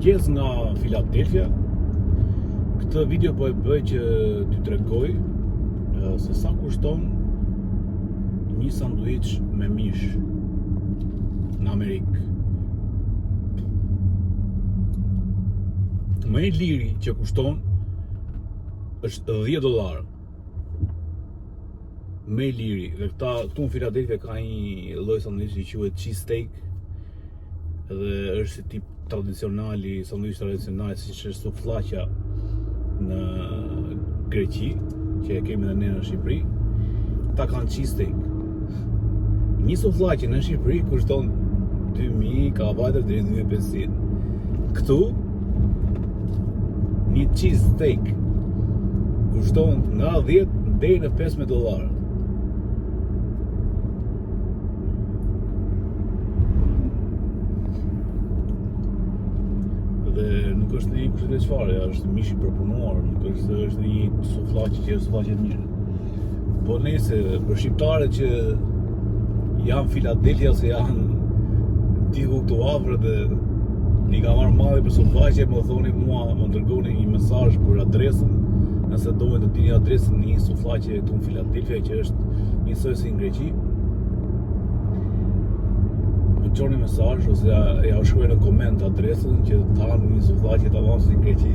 Mirëmëngjes nga Philadelphia. Këtë video po e bëj që t'ju tregoj se sa kushton një sanduiç me mish në Amerikë. Më i liri që kushton është 10 dollarë. Më i liri dhe këta këtu në Philadelphia ka një lloj sanduiçi që quhet cheesesteak dhe është si tip tradicionali, sanduiç tradicional siç është sufllaqja në Greqi, që e kemi edhe ne në Shqipëri. Këta kanë cheesesteak. Një sufllaqe në Shqipëri kushton 2000, ka vajtur deri në 2500. Këtu një cheesesteak kushton nga 10 deri në 15 dollarë. Dhe nuk është një kush e di çfarë, është mish i përpunuar, nuk është se është një sufllaqe që është sufllaqe e mirë. Po nëse për shqiptarët që janë Philadelphia ose janë diku këtu afër dhe i ka marrë malli për sufllaqe, më thoni mua, më dërgoni një mesazh për adresën, nëse doni të dini adresën e një sufllaqe këtu në Philadelphia që është njësoj si në Greqi. Më çoni mesazh ose ja, ja u shkruaj në koment adresën që të hanë një sufllaqe tamam si në Greqi.